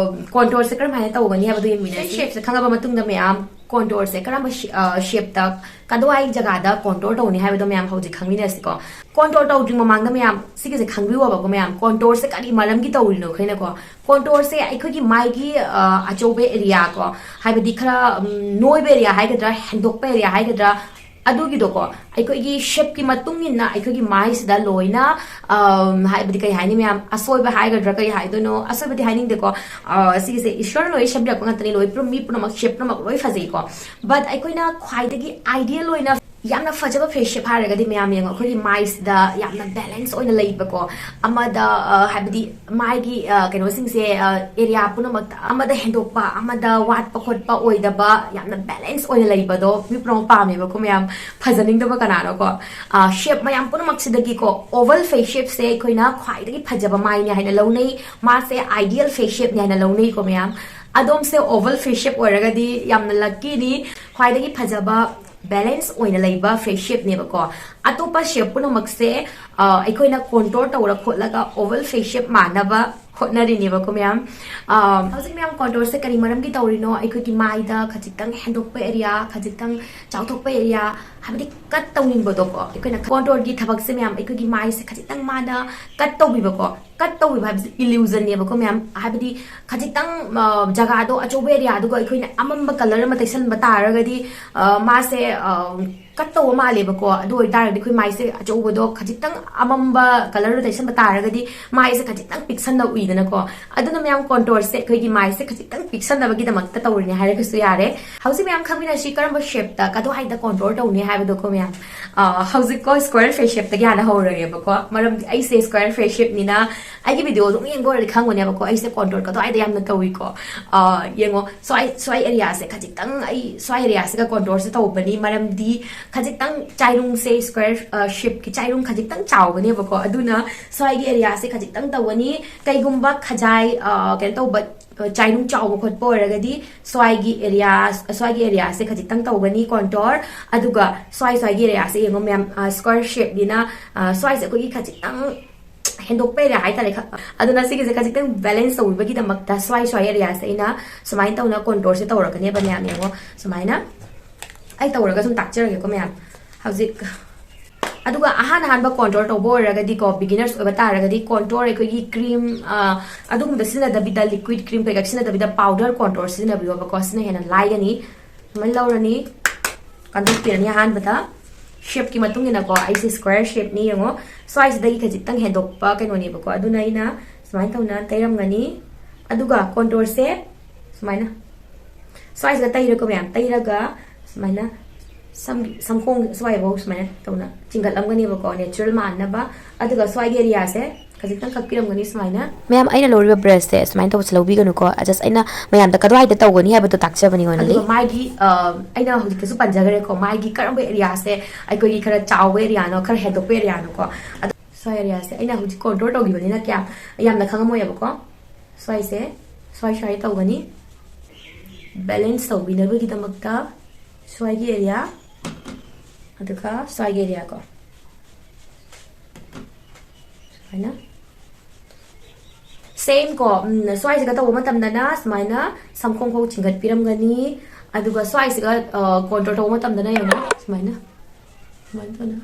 ꯀꯣꯟꯇꯣꯔꯁꯦ ꯀꯔꯝꯍꯥꯏꯅ ꯇꯧꯒꯅꯤ ꯍꯥꯏꯕꯗꯨ ꯌꯦꯡꯃꯤꯟꯅꯁꯤ꯫ ꯐꯦꯁ ꯁꯦꯞꯁꯦ ꯈꯪꯉꯕ ꯃꯇꯨꯡꯗ ꯃꯌꯥꯝ ꯀꯣꯟꯇꯣꯔꯁꯦ ꯀꯔꯝꯕ ꯁꯤ-, ꯑ, ꯁꯦꯞꯇ, ꯀꯗꯥꯏ ꯖꯒꯥꯗ ꯀꯣꯟꯇꯣꯔ ꯇꯧꯅꯤ ꯍꯥꯏꯕꯗꯣ ꯃꯌꯥꯝ ꯍꯧꯖꯤꯛ ꯈꯪꯃꯤꯟꯅꯁꯤꯀꯣ꯫ ꯀꯣꯟꯇꯣꯔ ꯇꯧꯗ꯭ꯔꯤ ꯃꯃꯥꯡꯗ ꯃꯌꯥꯝ ꯁꯤꯒꯤꯁꯦ ꯈꯪꯕꯤꯌꯣꯕꯀꯣ ꯃꯌꯥꯝ, ꯀꯣꯟꯇꯣꯔꯁꯦ ꯀꯔꯤ ꯃꯔꯝꯒꯤ ꯇꯧꯔꯤꯅꯣ ꯑꯩꯈꯣꯏꯅꯀꯣ꯫ ꯀꯣꯟꯇꯣꯔꯁꯦ ꯑꯩꯈꯣꯏꯒꯤ ꯃꯥꯏꯒꯤ, ꯑ, ꯑꯆꯧꯕ ꯑꯦꯔꯤꯌꯥ ꯀꯣ, ꯍꯥꯏꯕꯗꯤ ꯈꯔ, ꯎꯝ, ꯅꯣꯏꯕ ꯑꯦꯔꯤꯌꯥ ꯍꯥꯏꯒꯗ꯭ꯔꯥ, ꯍꯦꯟꯗꯣꯛꯄ ꯑꯦꯔꯤꯌꯥ ꯍꯥꯏꯒꯗ꯭ꯔꯥ, ꯑꯗꯨꯒꯤꯗꯣꯀꯣ, ꯑꯩꯈꯣꯏꯒꯤ ꯁꯦꯞꯀꯤ ꯃꯇꯨꯡ ꯏꯟꯅ ꯑꯩꯈꯣꯏꯒꯤ ꯃꯥꯏꯁꯤꯗ ꯂꯣꯏꯅ, ꯑꯝ, ꯍꯥꯏꯕꯗꯤ ꯀꯩ ꯍꯥꯏꯅꯤ ꯃꯌꯥꯝ, ꯑꯁꯣꯏꯕ ꯍꯥꯏꯒꯗ꯭ꯔꯥ, ꯀꯩ ꯍꯥꯏꯗꯣꯏꯅꯣ, ꯑꯁꯣꯏꯕꯗꯤ ꯍꯥꯏꯅꯤꯡꯗꯦꯀꯣ, ꯑ, ꯁꯤꯒꯤꯁꯦ ꯏꯁꯣꯔꯅ ꯂꯣꯏ ꯁꯦꯝꯕꯤꯔꯛꯄ ꯉꯥꯛꯇꯅꯤ, ꯂꯣꯏ ꯄꯨꯝ-, ꯃꯤ ꯄꯨꯝꯅꯃꯛ, ꯁꯦꯞ ꯄꯨꯝꯅꯃꯛ ꯂꯣꯏ ꯐꯖꯩꯀꯣ꯫ But ꯑꯩꯈꯣꯏꯅ ꯈ꯭ꯋꯥꯏꯗꯒꯤ ꯑꯥꯏꯗꯤꯌꯦꯜ ꯑꯣꯏꯅ ꯌꯥꯝꯅ ꯐꯖꯕ ꯐꯦꯁ ꯁꯦꯞ ꯍꯥꯏꯔꯒꯗꯤ ꯃꯌꯥꯝ ꯌꯦꯡꯉꯣ, ꯑꯩꯈꯣꯏꯒꯤ ꯃꯥꯏꯁꯤꯗ ꯌꯥꯝꯅ ꯕꯦꯂꯦꯟꯁ ꯑꯣꯏꯅ ꯂꯩꯕꯀꯣ, ꯑꯃꯗ ꯑ, ꯍꯥꯏꯕꯗꯤ ꯃꯥꯏꯒꯤ ꯑ, ꯀꯩꯅꯣꯁꯤꯡꯁꯦ, ꯑꯦꯔꯤꯌꯥ ꯄꯨꯝꯅꯃꯛꯇ ꯑꯃꯗ ꯍꯦꯟꯗꯣꯛꯄ, ꯑꯃꯗ ꯋꯥꯠꯄ ꯈꯣꯠꯄ ꯑꯣꯏꯗꯕ, ꯌꯥꯝꯅ ꯕꯦꯂꯦꯟꯁ ꯑꯣꯏꯅ ꯂꯩꯕꯗꯣ ꯃꯤ ꯄꯨꯝꯅꯃꯛ ꯄꯥꯝꯃꯦꯕꯀꯣ ꯃꯌꯥꯝ꯫ ꯐꯖꯅꯤꯡꯗꯕ ꯀꯅꯥꯅꯣꯀꯣ? ꯁꯦꯞ ꯃꯌꯥꯝ ꯄꯨꯝꯅꯃꯛꯁꯤꯗꯒꯤꯀꯣ ꯑꯣꯚꯜ ꯐꯦꯁ ꯁꯦꯞꯁꯦ ꯑꯩꯈꯣꯏꯅ ꯈ꯭ꯋꯥꯏꯗꯒꯤ ꯐꯖꯕ ꯃꯥꯏꯅꯦ ꯍꯥꯏꯅ ꯂꯧꯅꯩ, ꯃꯥꯁꯦ ꯑꯥꯏꯗꯤꯌꯦꯜ ꯐꯦꯁ ꯁꯦꯞꯅꯦ ꯍꯥꯏꯅ ꯂꯧꯅꯩꯀꯣ ꯃꯌꯥꯝ꯫ ꯑꯗꯣꯝꯁꯦ ꯑꯣꯚꯜ ꯐꯦꯁ ꯁꯦꯞ ꯑꯣꯏꯔꯒꯗꯤ ꯌꯥꯝꯅ ꯂꯛꯀꯤꯅꯤ, ꯈ꯭ꯋꯥꯏꯗꯒꯤ ꯐꯖꯕ ꯕꯦꯂꯦꯟꯁ ꯑꯣꯏꯅ ꯂꯩꯕ ꯐꯦꯁ ꯁꯦꯞꯅꯦꯕꯀꯣ꯫ ꯑꯇꯣꯞꯄ ꯁꯦꯞ ꯄꯨꯝꯅꯃꯛꯁꯦ ꯑ, ꯑꯩꯈꯣꯏꯅ ꯀꯣꯟꯇꯣꯔ ꯇꯧꯔ ꯈꯣꯠꯂꯒ ꯑꯣꯚꯜ ꯐꯦꯁ ꯁꯦꯞ ꯃꯥꯟꯅꯕ ꯍꯣꯠꯅꯔꯤꯅꯦꯕꯀꯣ ꯃꯌꯥꯝ꯫ ꯑ, ꯍꯧꯖꯤꯛ ꯃꯌꯥꯝ ꯀꯣꯟꯇꯣꯔꯁꯦ ꯀꯔꯤ ꯃꯔꯝꯒꯤ ꯇꯧꯔꯤꯅꯣ? ꯑꯩꯈꯣꯏꯒꯤ ꯃꯥꯏꯗ ꯈꯖꯤꯛꯇꯪ ꯍꯦꯟꯗꯣꯛꯄ ꯑꯦꯔꯤꯌꯥ, ꯈꯖꯤꯛꯇꯪ ꯆꯥꯎꯊꯣꯛꯄ ꯑꯦꯔꯤꯌꯥ, ꯍꯥꯏꯕꯗꯤ ꯀꯠ ꯇꯧꯅꯤꯡꯕꯗꯣꯀꯣ꯫ ꯑꯩꯈꯣꯏꯅ ꯀꯣꯟꯇꯣꯔꯒꯤ ꯊꯕꯛꯁꯦ ꯃꯌꯥꯝ ꯑꯩꯈꯣꯏꯒꯤ ꯃꯥꯏꯁꯦ ꯈꯖꯤꯛꯇꯪ ꯃꯥꯅ ꯀꯠ ꯇꯧꯕꯤꯕꯀꯣ꯫ ꯀꯠ ꯇꯧꯕꯤꯕ ꯍꯥꯏꯕꯁꯦ ꯏꯂ꯭ꯌꯨꯖꯟꯅꯦꯕꯀꯣ ꯃꯌꯥꯝ, ꯍꯥꯏꯕꯗꯤ ꯈꯖꯤꯛꯇꯪ ꯑ, ꯖꯒꯥꯗꯣ, ꯑꯆꯧꯕ ꯑꯦꯔꯤꯌꯥꯗꯨꯒ ꯑꯩꯈꯣꯏꯅ ꯑꯃꯝꯕ ꯀꯂꯔ ꯑꯃ ꯇꯩꯁꯟꯕ ꯇꯥꯔꯒꯗꯤ ꯑ, ꯃꯥꯁꯦ ꯑ, ꯀꯠ ꯇꯧꯕ ꯃꯥꯜꯂꯦꯕꯀꯣ꯫ ꯑꯗꯨ ꯑꯣꯏꯇꯥꯔꯒꯗꯤ ꯑꯩꯈꯣꯏ ꯃꯥꯏꯁꯦ ꯑꯆꯧꯕꯗꯣ ꯈꯖꯤꯛꯇꯪ ꯑꯃꯝꯕ ꯀꯂꯔꯗ ꯇꯩꯁꯟꯕ ꯇꯥꯔꯒꯗꯤ ꯃꯥꯏꯁꯦ ꯈꯖꯤꯛꯇꯪ ꯄꯤꯛꯁꯟꯅ ꯎꯏꯗꯅꯀꯣ꯫ ꯑꯗꯨꯅ ꯃꯌꯥꯝ ꯀꯣꯟꯇꯣꯔꯁꯦ ꯑꯩꯈꯣꯏꯒꯤ ꯃꯥꯏꯁꯦ ꯈꯖꯤꯛꯇꯪ ꯄꯤꯛꯁꯟꯅꯕꯒꯤꯗꯃꯛꯇ ꯇꯧꯔꯤꯅꯦ ꯍꯥꯏꯔꯒꯁꯨ ꯌꯥꯔꯦ꯫ ꯍꯧꯖꯤꯛ ꯃꯌꯥꯝ ꯈꯪꯃꯤꯟꯅꯁꯤ ꯀꯔꯝꯕ ꯁꯦꯞꯇ, ꯀꯗꯥꯏꯗ ꯀꯣꯟꯇꯣꯔ ꯇꯧꯅꯤ ꯍꯥꯏꯕꯗꯣꯀꯣ ꯃꯌꯥꯝ꯫ ꯑ, ꯍꯧꯖꯤꯛꯀꯣ ꯁ꯭ꯀ꯭ꯋꯦꯔ ꯐꯦꯁ ꯁꯦꯞꯇꯒꯤ ꯍꯥꯟꯅ ꯍꯧꯔꯒꯦꯕꯀꯣ, ꯃꯔꯝꯗꯤ ꯑꯩꯁꯦ ꯁ꯭ꯀ꯭ꯋꯦꯔ ꯐꯦꯁ ꯁꯦꯞꯅꯤꯅ ꯑꯩꯒꯤ ꯚꯤꯗꯤꯑꯣ ꯑꯗꯨꯝ ꯌꯦꯡꯕ ꯑꯣꯏꯔꯗꯤ ꯈꯪꯒꯅꯦꯕꯀꯣ ꯑꯩꯁꯦ ꯀꯣꯟꯇꯣꯔ ꯀꯗꯥꯏꯗ ꯌꯥꯝꯅ ꯇꯧꯏꯀꯣ꯫ ꯑ, ꯌꯦꯡꯉꯣ, ꯁ꯭ꯋꯥꯏ ꯁ꯭ꯋꯥꯏ ꯑꯦꯔꯤꯌꯥꯁꯦ ꯈꯖꯤꯛꯇꯪ, ꯑꯩ ꯁ꯭ꯋꯥꯏ ꯑꯦꯔꯤꯌꯥꯁꯤꯒ ꯀꯣꯟꯇꯣꯔꯁꯦ ꯇꯧꯕꯅꯤ, ꯃꯔꯝꯗꯤ ꯈꯖꯤꯛꯇꯪ ꯆꯥꯏꯔꯨꯡꯁꯦ ꯁ꯭ꯀ꯭ꯋꯦꯔ ꯁꯦꯞꯀꯤ ꯆꯥꯏꯔꯨꯡ ꯈꯖꯤꯛꯇꯪ ꯆꯥꯎꯕꯅꯦꯕꯀꯣ꯫ ꯑꯗꯨꯅ ꯁ꯭ꯋꯥꯏꯒꯤ ꯑꯦꯔꯤꯌꯥꯁꯦ ꯈꯖꯤꯛꯇꯪ ꯇꯧꯒꯅꯤ꯫ ꯀꯩꯒꯨꯝꯕ ꯈꯖꯥꯏ ꯑ, ꯀꯩꯅꯣ ꯇꯧꯕ, ꯑ, ꯆꯥꯏꯔꯨꯡ ꯆꯥꯎꯕ ꯈꯣꯠꯄ ꯑꯣꯏꯔꯒꯗꯤ ꯁ꯭ꯋꯥꯏꯒꯤ ꯑꯦꯔꯤꯌꯥ, ꯁ꯭ꯋꯥꯏꯒꯤ ꯑꯦꯔꯤꯌꯥꯁꯦ ꯈꯖꯤꯛꯇꯪ ꯇꯧꯒꯅꯤ ꯀꯣꯟꯇꯣꯔ꯫ ꯑꯗꯨꯒ ꯁ꯭ꯋꯥꯏ ꯁ꯭ꯋꯥꯏꯒꯤ ꯑꯦꯔꯤꯌꯥꯁꯦ ꯌꯦꯡꯉꯣ ꯃꯌꯥꯝ, ꯁ꯭ꯀ꯭ꯋꯦꯔ ꯁꯦꯞꯅꯤꯅ ꯁ꯭ꯋꯥꯏꯁꯦ ꯑꯩꯈꯣꯏꯒꯤ ꯈꯖꯤꯛꯇꯪ ꯍꯦꯟꯗꯣꯛꯄ ꯑꯦꯔꯤꯌꯥ ꯍꯥꯏꯇꯥꯔꯦ꯫ ꯈ-, ꯑꯗꯨꯅ ꯁꯤꯒꯤꯁꯦ ꯈꯖꯤꯛꯇꯪ ꯕꯦꯂꯦꯟꯁ ꯇꯧꯕꯤꯕꯒꯤꯗꯃꯛꯇ ꯁ꯭ꯋꯥꯏ ꯁ꯭ꯋꯥꯏ ꯑꯦꯔꯤꯌꯥꯁꯦ ꯑꯩꯅ ꯁꯨꯃꯥꯏꯅ ꯇꯧꯅ ꯀꯣꯟꯇꯣꯔꯁꯦ ꯇꯧꯔꯛꯀꯅꯦꯕ ꯃꯌꯥꯝ꯫ ꯌꯦꯡꯉꯣ ꯁꯨꯃꯥꯏꯅ꯫ ꯑꯩ ꯇꯧꯔꯒ ꯁꯨꯝ ꯇꯥꯛꯆꯔꯒꯦꯀꯣ ꯃꯌꯥꯝ꯫ ꯍꯧꯖꯤꯛ ꯑꯗꯨꯒ ꯑꯍꯥꯟ ꯑꯍꯥꯟꯕ ꯀꯣꯟꯇꯣꯔ ꯇꯧꯕ ꯑꯣꯏꯔꯒꯗꯤꯀꯣ, ꯕꯤꯒꯤꯅꯔꯁ ꯑꯣꯏꯕ ꯇꯥꯔꯒꯗꯤ ꯀꯣꯟꯇꯣꯔ ꯑꯩꯈꯣꯏꯒꯤ ꯀ꯭ꯔꯤꯝ, ꯑ, ꯑꯗꯨꯒꯨꯝꯕ ꯁꯤꯖꯤꯟꯅꯗꯕꯤꯗ, ꯂꯤꯀ꯭ꯋꯤꯠ ꯀ꯭ꯔꯤꯝ ꯀꯩꯀꯥ ꯁꯤꯖꯤꯟꯅꯗꯕꯤꯗ ꯄꯥꯎꯗꯔ ꯀꯣꯟꯇꯣꯔ ꯁꯤꯖꯤꯟꯅꯕꯤꯌꯣꯕꯀꯣ꯫ ꯁꯤꯅ ꯍꯦꯟꯅ ꯂꯥꯏꯒꯅꯤ꯫ ꯁꯨꯃꯥꯏꯅ ꯂꯧꯔꯅꯤ, ꯀꯟꯊꯣꯛꯄꯤꯔꯅꯤ꯫ ꯑꯍꯥꯟꯕꯗ ꯁꯦꯞꯀꯤ ꯃꯇꯨꯡ ꯏꯟꯅꯀꯣ, ꯑꯩꯁꯦ ꯁ꯭ꯀ꯭ꯋꯦꯔ ꯁꯦꯞꯅꯤ꯫ ꯌꯦꯡꯉꯣ ꯁ꯭ꯋꯥꯏꯁꯤꯗꯒꯤ ꯈꯖꯤꯛꯇꯪ ꯍꯦꯟꯗꯣꯛꯄ ꯀꯩꯅꯣꯅꯦꯕꯀꯣ꯫ ꯑꯗꯨꯅ ꯑꯩꯅ ꯁꯨꯃꯥꯏꯅ ꯇꯧꯅ ꯇꯩꯔꯝꯒꯅꯤ꯫ ꯑꯗꯨꯒ ꯀꯣꯟꯇꯣꯔꯁꯦ ꯁꯨꯃꯥꯏꯅ ꯁ꯭ꯋꯥꯏꯁꯤꯗ ꯇꯩꯔꯦꯀꯣ ꯃꯌꯥꯝ꯫ ꯇꯩꯔꯒ ꯁꯨꯃꯥꯏꯅ ꯁꯝ ꯁꯝꯈꯣꯡ ꯁ꯭ꯋꯥꯏꯐꯥꯎ ꯁꯨꯃꯥꯏꯅ ꯇꯧꯅ ꯆꯤꯡꯈꯠꯂꯝꯒꯅꯦꯕꯀꯣ, natural ꯃꯥꯟꯅꯕ꯫ ꯑꯗꯨꯒ ꯁ꯭ꯋꯥꯏꯒꯤ ꯑꯦꯔꯤꯌꯥꯁꯦ ꯈꯖꯤꯛꯇꯪ ꯀꯛꯄꯤꯔꯝꯒꯅꯤ ꯁꯨꯃꯥꯏꯅ꯫ ꯃꯌꯥꯝ, ꯑꯩꯅ ꯂꯧꯔꯤꯕ ꯕ꯭ꯔꯁꯁꯦ ꯁꯨꯃꯥꯏꯅ ꯇꯧꯕꯁꯦ ꯂꯧꯕꯤꯒꯅꯨꯀꯣ꯫ Just ꯑꯩꯅ ꯃꯌꯥꯝꯗ ꯀꯗꯥꯏꯗ ꯇꯧꯒꯅꯤ ꯍꯥꯏꯕꯗꯣ ꯇꯥꯛꯆꯕꯅꯤ only꯫ ꯑꯗꯨꯒ ꯃꯥꯒꯤ ꯑ, ꯑꯩꯅ ꯍꯧꯖꯤꯛꯇꯁꯨ ꯄꯟꯖꯈ꯭ꯔꯦꯀꯣ, ꯃꯥꯒꯤ ꯀꯔꯝꯕ ꯑꯦꯔꯤꯌꯥꯁꯦ ꯑꯩꯈꯣꯏꯒꯤ ꯈꯔ ꯆꯥꯎꯕ ꯑꯦꯔꯤꯌꯥꯅꯣ, ꯈꯔ ꯍꯦꯟꯗꯣꯛꯄ ꯑꯦꯔꯤꯌꯥꯅꯣꯀꯣ꯫ ꯑꯗꯣ ꯁ꯭ꯋꯥꯏ ꯑꯦꯔꯤꯌꯥꯁꯦ ꯑꯩꯅ ꯍꯧꯖꯤꯛ ꯀꯣꯟꯇꯣꯔ ꯇꯧꯈꯤꯕꯅꯤꯅ ꯀꯌꯥ ꯌꯥꯝꯅ ꯈꯪꯉꯝꯃꯣꯏꯕꯀꯣ꯫ ꯁ꯭ꯋꯥꯏꯁꯦ ꯁ꯭ꯋꯥꯏ ꯁ꯭ꯋꯥꯏ ꯇꯧꯒꯅꯤ, ꯕꯦꯂꯦꯟꯁ ꯇꯧꯕꯤꯅꯕꯒꯤꯗꯃꯛꯇ ꯁ꯭ꯋꯥꯏꯒꯤ ꯑꯦꯔꯤꯌꯥ, ꯑꯗꯨꯒ ꯁ꯭ꯋꯥꯏꯒꯤ ꯑꯦꯔꯤꯌꯥ ꯀꯣ, ꯁꯨꯃꯥꯏꯅ꯫ Same ꯀꯣ, ꯎꯝ, ꯁ꯭ꯋꯥꯏꯁꯤꯒ ꯇꯧꯕ ꯃꯇꯝꯗꯅ ꯁꯨꯃꯥꯏꯅ ꯁꯝꯈꯣꯡ ꯐꯥꯎ ꯆꯤꯡꯈꯠꯄꯤꯔꯝꯒꯅꯤ, ꯑꯗꯨꯒ ꯁ꯭ꯋꯥꯏꯁꯤꯒ, ꯑ, ꯀꯣꯟꯇꯣꯔ ꯇꯧꯕ ꯃꯇꯝꯗꯅ ꯌꯦꯡꯉꯣ ꯁꯨꯃꯥꯏꯅ, ꯁꯨꯃꯥꯏꯅ ꯇꯧꯅ꯫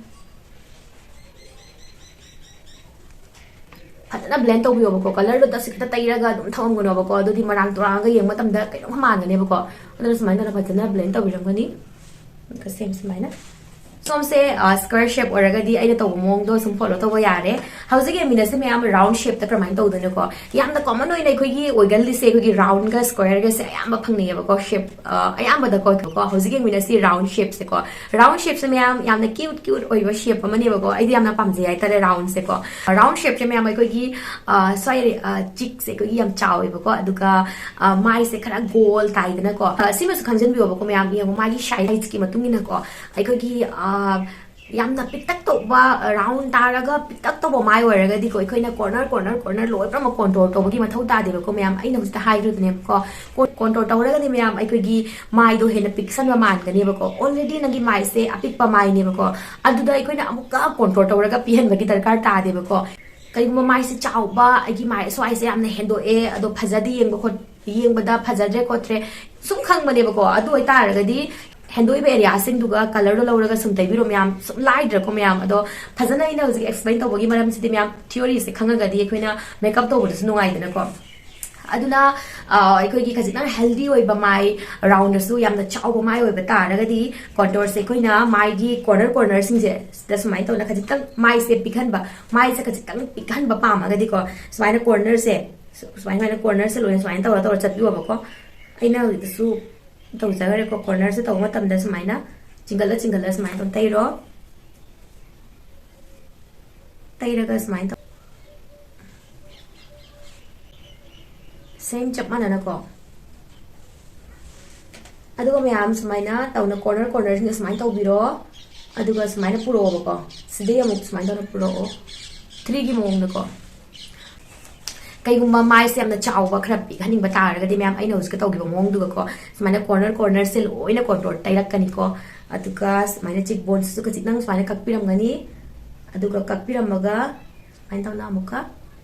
ꯐꯖꯅ ꯕ꯭ꯂꯦꯟ ꯇꯧꯕꯤꯌꯣꯕꯀꯣ꯫ ꯀꯂꯔꯗꯣ ꯗꯁ ꯈꯤꯇ ꯇꯩꯔꯒ ꯑꯗꯨꯝ ꯊꯝꯃꯝꯒꯅꯣꯕꯀꯣ, ꯑꯗꯨꯗꯤ ꯃꯔꯥꯡ ꯇꯨꯔꯥꯡꯒ ꯌꯦꯡꯕ ꯃꯇꯝꯗ ꯀꯩꯅꯣꯝ ꯃꯥꯟꯒꯅꯦꯕꯀꯣ꯫ ꯑꯗꯨꯅ ꯁꯨꯃꯥꯏꯅ ꯇꯧꯔꯒ ꯐꯖꯅ ꯕ꯭ꯂꯦꯟ ꯇꯧꯕꯤꯔꯝꯒꯅꯤ꯫ ꯑꯗꯨꯒ ꯁꯦꯝ ꯁꯨꯃꯥꯏꯅ꯫ ꯁꯣꯝꯁꯦ, ꯑ, square shape ꯑꯣꯏꯔꯒꯗꯤ ꯑꯩꯅ ꯇꯧꯕ ꯃꯑꯣꯡꯗꯣ ꯁꯨꯝ follow ꯇꯧꯕ ꯌꯥꯔꯦ꯫ ꯍꯧꯖꯤꯛ ꯌꯦꯡꯃꯤꯟꯅꯁꯤ ꯃꯌꯥꯝ round shapeꯇ ꯀꯔꯝꯍꯥꯏꯅ ꯇꯧꯗꯣꯏꯅꯣꯀꯣ꯫ ꯌꯥꯝꯅ common ꯑꯣꯏꯅ ꯑꯩꯈꯣꯏꯒꯤ ꯑꯣꯏꯒꯜꯂꯤꯁꯦ ꯑꯩꯈꯣꯏꯒꯤ roundꯒ squareꯒꯁꯦ ꯑꯌꯥꯝꯕ ꯐꯪꯅꯩꯌꯦꯕꯀꯣ, shape, ꯑ, ꯑꯌꯥꯝꯕꯗꯀꯣ꯫ ꯀꯣ, ꯍꯧꯖꯤꯛ ꯌꯦꯡꯃꯤꯟꯅꯁꯤ round shapeꯁꯦꯀꯣ꯫ Round shapeꯁꯦ ꯃꯌꯥꯝ ꯌꯥꯝꯅ cute cute ꯑꯣꯏꯕ shape ꯑꯃꯅꯦꯕꯀꯣ꯫ ꯑꯩꯗꯤ ꯌꯥꯝꯅ ꯄꯥꯝꯖꯩ ꯍꯥꯏꯇꯥꯔꯦ roundꯁꯦꯀꯣ꯫ Round shapeꯁꯦ ꯃꯌꯥꯝ ꯑꯩꯈꯣꯏꯒꯤ, ꯑ, ꯁ꯭ꯋꯥꯏ, ꯑ, cheekꯁꯦ ꯑꯩꯈꯣꯏꯒꯤ ꯌꯥꯝ ꯆꯥꯎꯋꯦꯕꯀꯣ, ꯑꯗꯨꯒ, ꯑ, ꯃꯥꯏꯁꯦ ꯈꯔ ꯒꯣꯜ ꯇꯥꯏꯗꯅꯀꯣ꯫ ꯑ, ꯁꯤꯃꯁꯨ ꯈꯪꯖꯤꯟꯕꯤꯌꯣꯕꯀꯣ ꯃꯌꯥꯝ, ꯌꯦꯡꯉꯣ ꯃꯥꯒꯤ sizeꯀꯤ ꯃꯇꯨꯡ ꯏꯟꯅꯀꯣ ꯑꯩꯈꯣꯏꯒꯤ, ꯑ, ꯌꯥꯝꯅ ꯄꯤꯛꯇꯛ ꯇꯧꯕ, round ꯇꯥꯔꯒ ꯄꯤꯛꯇꯛ ꯇꯧꯕ ꯃꯥꯏ ꯑꯣꯏꯔꯒꯗꯤꯀꯣ, ꯑꯩꯈꯣꯏꯅ corner, corner, corner ꯂꯣꯏ ꯄꯨꯝꯅꯃꯛ contour ꯇꯧꯕꯒꯤ ꯃꯊꯧ ꯇꯥꯗꯦꯕꯀꯣ ꯃꯌꯥꯝ꯫ ꯑꯩꯅ ꯍꯧꯖꯤꯛꯇ ꯍꯥꯏꯈ꯭ꯔꯤꯗꯨꯅꯦꯕꯀꯣ, contour ꯇꯧꯔꯒꯗꯤ ꯃꯌꯥꯝ ꯑꯩꯈꯣꯏꯒꯤ ꯃꯥꯏꯗꯣ ꯍꯦꯟꯅ ꯄꯤꯛꯁꯟꯕ ꯃꯥꯟꯒꯅꯦꯕꯀꯣ꯫ Already ꯅꯪꯒꯤ ꯃꯥꯏꯁꯦ ꯑꯄꯤꯛꯄ ꯃꯥꯏꯅꯦꯕꯀꯣ, ꯑꯗꯨꯗ ꯑꯩꯈꯣꯏꯅ ꯑꯃꯨꯛꯀ contour ꯇꯧꯔꯒ ꯄꯤꯍꯟꯕꯒꯤ ꯗꯔꯀꯥꯔ ꯇꯥꯗꯦꯕꯀꯣ꯫ ꯀꯔꯤꯒꯨꯝꯕ ꯃꯥꯏꯁꯦ ꯆꯥꯎꯕ, ꯑꯩꯒꯤ ꯃꯥꯏ ꯁ꯭ꯋꯥꯏꯁꯦ ꯌꯥꯝꯅ ꯍꯦꯟꯗꯣꯛꯑꯦ, ꯑꯗꯣ ꯐꯖꯗꯦ, ꯌꯦꯡꯕ ꯈꯣꯠ-, ꯌꯦꯡꯕꯗ ꯐꯖꯗ꯭ꯔꯦ ꯈꯣꯠꯇ꯭ꯔꯦ ꯁꯨꯝ ꯈꯪꯕꯅꯦꯕꯀꯣ꯫ ꯑꯗꯨ ꯑꯣꯏꯇꯥꯔꯒꯗꯤ ꯍꯦꯟꯗꯣꯛꯏꯕ areaꯁꯤꯡꯗꯨꯒ colourꯗꯣ ꯂꯧꯔꯒ ꯁꯨꯝ ꯇꯩꯕꯤꯔꯣ ꯃꯌꯥꯝ꯫ ꯁꯨꯝ ꯂꯥꯏꯗ꯭ꯔꯥꯀꯣ ꯃꯌꯥꯝ? ꯑꯗꯣ ꯐꯖꯅ ꯑꯩꯅ ꯍꯧꯖꯤꯛ explain ꯇꯧꯕꯒꯤ ꯃꯔꯝꯁꯤꯗꯤ ꯃꯌꯥꯝ, theoryꯁꯦ ꯈꯪꯉꯒꯗꯤ ꯑꯩꯈꯣꯏꯅ makeup ꯇꯧꯕꯗꯁꯨ ꯅꯨꯡꯉꯥꯏꯗꯅꯀꯣ꯫ ꯑꯗꯨꯅ, ꯑ, ꯑꯩꯈꯣꯏꯒꯤ ꯈꯖꯤꯛꯇꯪ healthy ꯑꯣꯏꯕ ꯃꯥꯏ, roundꯗꯁꯨ ꯌꯥꯝꯅ ꯆꯥꯎꯕ ꯃꯥꯏ ꯑꯣꯏꯕ ꯇꯥꯔꯒꯗꯤ contourꯁꯦ ꯑꯩꯈꯣꯏꯅ ꯃꯥꯏꯒꯤ corner, cornerꯁꯤꯡꯁꯦ ꯁꯤꯗ ꯁꯨꯃꯥꯏꯅ ꯇꯧꯅ ꯈꯖꯤꯛꯇꯪ ꯃꯥꯏꯁꯦ ꯄꯤꯛꯍꯟꯕ, ꯃꯥꯏꯁꯦ ꯈꯖꯤꯛꯇꯪ ꯄꯤꯛꯍꯟꯕ ꯄꯥꯝꯃꯒꯗꯤꯀꯣ, ꯁꯨꯃꯥꯏꯅ cornerꯁꯦ, ꯁꯨ-, ꯁꯨꯃꯥꯏꯅ, ꯁꯨꯃꯥꯏꯅ cornerꯁꯦ ꯂꯣꯏꯅ ꯁꯨꯃꯥꯏꯅ ꯇꯧꯔ ꯇꯧꯔ ꯆꯠꯄꯤꯌꯣꯕꯀꯣ꯫ ꯑꯩꯅ ꯍꯧꯖꯤꯛꯇꯁꯨ ꯇꯧꯖꯈ꯭ꯔꯦꯀꯣ꯫ Cornerꯁꯦ ꯇꯧꯕ ꯃꯇꯝꯗ ꯁꯨꯃꯥꯏꯅ ꯆꯤꯡꯒꯠꯂ ꯆꯤꯡꯒꯠꯂ ꯁꯨꯃꯥꯏꯅ ꯇꯧ ꯇꯩꯔꯣ꯫ ꯇꯩꯔꯒ ꯁꯨꯃꯥꯏꯅ ꯇꯧ꯫ ꯁꯦꯝ ꯆꯞ ꯃꯥꯟꯅꯅꯀꯣ꯫ ꯑꯗꯨꯒ ꯃꯌꯥꯝ ꯁꯨꯃꯥꯏꯅ ꯇꯧꯅ corner cornerꯁꯤꯡꯗ ꯁꯨꯃꯥꯏꯅ ꯇꯧꯕꯤꯔꯣ꯫ ꯑꯗꯨꯒ ꯁꯨꯃꯥꯏꯅ ꯄꯨꯔꯛꯑꯣꯕꯀꯣ꯫ ꯁꯤꯗꯩ ꯑꯃꯨꯛ ꯁꯨꯃꯥꯏꯅ ꯇꯧꯅ ꯄꯨꯔꯛꯑꯣ꯫ ꯊ꯭ꯔꯤꯒꯤ ꯃꯑꯣꯡꯗꯀꯣ꯫ ꯀꯩꯒꯨꯝꯕ ꯃꯥꯏꯁꯦ ꯌꯥꯝꯅ ꯆꯥꯎꯕ, ꯈꯔ ꯄꯤꯛꯍꯟꯅꯤꯡꯕ ꯇꯥꯔꯒꯗꯤ, ꯃꯌꯥꯝ, ꯑꯩꯅ ꯍꯧꯖꯤꯛꯀ ꯇꯧꯈꯤꯕ ꯃꯑꯣꯡꯗꯨꯒꯀꯣ, ꯁꯨꯃꯥꯏꯅ corner cornerꯁꯦ ꯂꯣꯏꯅ contour ꯇꯩꯔꯛꯀꯅꯤꯀꯣ꯫ ꯑꯗꯨꯒ ꯁꯨꯃꯥꯏꯅ cheek boneꯁꯤꯁꯨ ꯈꯖꯤꯛꯇꯪ ꯁꯨꯃꯥꯏꯅ ꯀꯛꯄꯤꯔꯝꯒꯅꯤ꯫ ꯑꯗꯨꯒ ꯀꯛꯄꯤꯔꯝꯃꯒ ꯁꯨꯃꯥꯏꯅ ꯇꯧꯅ ꯑꯃꯨꯛꯀ